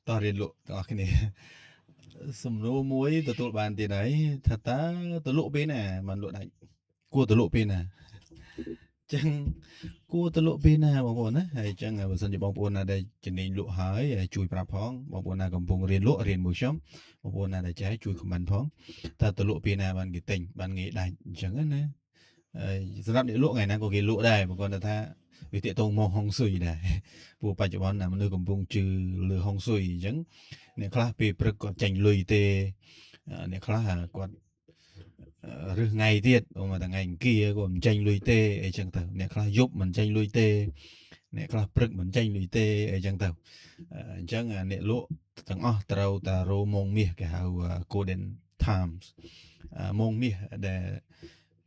តោះរៀនលក់ទាំងអស់គ្នាសំណួរមួយទទួលបានទៀតហើយថាតើទៅលក់ពេលណាបានលក់ដាច់គួរទៅលក់ពេលណាចឹងគួរទៅលក់ពេលណាបងប្អូនណាហើយចឹងបើសិនជាបងប្អូនណាដែលជំនាញលក់ហើយជួយប្រាប់ផងបងប្អូនណាកំពុងរៀនលក់រៀនមួយខ្ញុំបងប្អូនណាដែលចេះជួយ comment ផងតើទៅលក់ពេលណាបានគេទិញបានងាយដាច់អញ្ចឹងណាហើយសម្រាប់អ្នកលក់ថ្ងៃណាក៏គេលក់ដែរបើគាត់ថាវាតាកតងមកហុងស៊ុយដែរព្រោះបច្ចុប្បន្នណាមនុស្សកំពុងជឿលើហុងស៊ុយអញ្ចឹងអ្នកខ្លះពេលព្រឹកគាត់ចេញលុយទេអ្នកខ្លះគាត់រើសថ្ងៃទៀតមកថ្ងៃអង្គារគាត់មិនចេញលុយទេអីចឹងទៅអ្នកខ្លះយប់មិនចេញលុយទេអ្នកខ្លះព្រឹកមិនចេញលុយទេអីចឹងទៅអញ្ចឹងអ្នកលក់ទាំងអស់ត្រូវតែរោម៉ោងមាសគេហៅ golden times ម៉ោងមាសដែល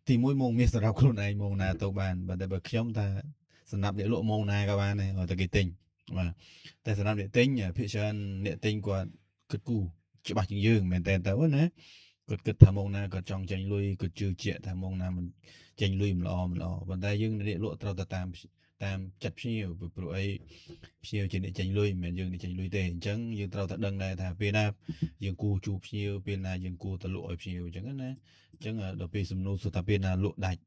ទី1ម៉ោងមាសសម្រាប់ខ្លួនឯងម៉ោងណាទៅបានបើតែបើខ្ញុំថាសម្រាប់អ្នកលក់ម៉ោងណាក៏បានដែរឲ្យតែគេទិញបាទតែសម្រាប់អ្នកទិញភាគច្រើនអ្នកទិញគាត់គិតគូរច្បាស់ជាងយើងមែនតើទៅណាគាត់គិតថាម៉ោងណាគាត់ចង់ចេញលុយគាត់ជឿជាក់ថាម៉ោងណាមិនចេញលុយមិនល្អមិនល្អប៉ុន្តែយើងអ្នកលក់ត្រូវតែតាមតាមចិត្តភ្ញៀវព្រោះអីភ្ញៀវជាអ្នកចេញលុយមិនមែនយើងអ្នកចេញលុយទេអញ្ចឹងយើងត្រូវតែដឹងដែរថាពេលណាយើងគួរជួបភ្ញៀវពេលណាយើងគួរទៅលក់ឲ្យភ្ញៀវអញ្ចឹងណាអញ្ចឹងដល់ពេលសំណួរសួរថាពេលណាលក់ដាច់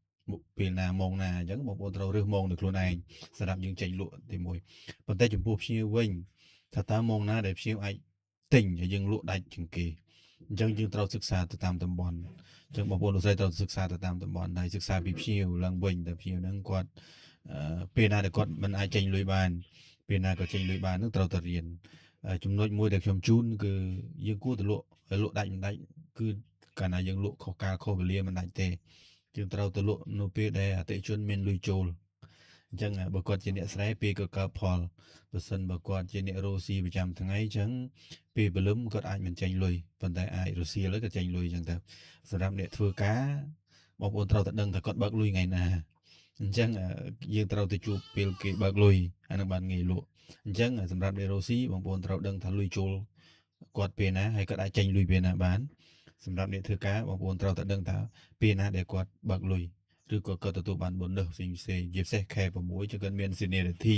ពេលណាម៉ោងណាអញ្ចឹងបងប្អូនត្រូវរើសម៉ោងនៅខ្លួនឯងសម្រាប់យើងចេញលក់ទី1ប៉ុន្តែចំពោះភ្ញៀវវិញថាតើម៉ោងណាដែលភ្ញៀវអាចទិញហើយយើងលក់ដាច់ជាងគេអញ្ចឹងយើងត្រូវសិក្សាទៅតាមតំបន់អញ្ចឹងបងប្អូនលោកស្រីត្រូវសិក្សាទៅតាមតំបន់ហើយសិក្សាពីភ្ញៀវឡើងវិញតែភ្ញៀវហ្នឹងគាត់ពេលណាដែលគាត់មិនអាចចេញលុយបានពេលណាក៏ចេញលុយបានហ្នឹងត្រូវតែរៀនចំណុចមួយដែលខ្ញុំជូនគឺយើងគួរទៅលក់លក់ដាច់មិនដាច់គឺកាលណាយើងលក់ខុសកាលខុសវេលាមិនដាច់ទេយើងត្រូវទៅលក់នៅពេលដែលអតិថិជនមានលុយចូលអញ្ចឹងបើគាត់ជាអ្នកស្រែពេលក៏កើផលបើសិនបើគាត់ជាអ្នករស់ស៊ីប្រចាំថ្ងៃអញ្ចឹងពេលព្រលឹមគាត់អាចមិនចេញលុយប៉ុន្តែអាចរសៀលក៏ចេញលុយអញ្ចឹងទៅសម្រាប់អ្នកធ្វើការបងប្អូនត្រូវតែដឹងថាគាត់បើកលុយថ្ងៃណាអញ្ចឹងយើងត្រូវទៅជួបពេលគេបើកលុយអានឹងបានងាយលក់អញ្ចឹងសម្រាប់អ្នករស់ស៊ីបងប្អូនត្រូវដឹងថាលុយចូលគាត់ពេលណាហើយគាត់អាចចេញលុយពេលណាបានសម្រាប់អ្នកធ្វើការបងប្អូនត្រូវតែដឹងថាពេលណាដែលគាត់បើកលុយឬក៏គាត់ទទួលបាន bonus ផ្សេងផ្សេងជាពិសេសខែ6 គឺគាត់មាន seniority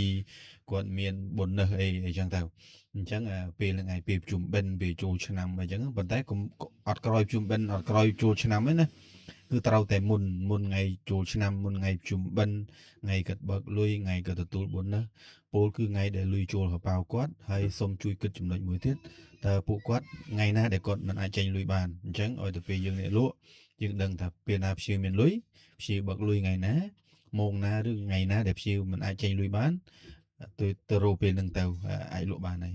គាត់មាន bonus អីអីចឹងទៅអញ្ចឹងពេលហ្នឹងឯងពេលប្រជុំបិណ្ឌពេលចូលឆ្នាំអីចឹងប៉ុន្តែកុំអត់ក្រោយប្រជុំបិណ្ឌអត់ក្រោយចូលឆ្នាំទេណាគឺត្រូវតែមុនមុនថ្ងៃចូលឆ្នាំមុនថ្ងៃប្រជុំបិណ្ឌថ្ងៃគាត់បើកលុយថ្ងៃគាត់ទទួល bonus ពោលគឺថ្ងៃដែលលុយចូលហប៉ៅគាត់ហើយសូមជួយគិតចំណុចមួយទៀតតើពួកគាត់ថ្ងៃណាដែលគាត់មិនអាចចេញលុយបានអញ្ចឹងឲ្យទៅពេលយើងអ្នកលក់យើងដឹងថាពេលណាភ្ញៀវមានលុយភ្ញៀវបើកលុយថ្ងៃណាម៉ោងណាឬថ្ងៃណាដែលភ្ញៀវមិនអាចចេញលុយបានទៅទៅរកពេលហ្នឹងទៅអាចលក់បានហើយ។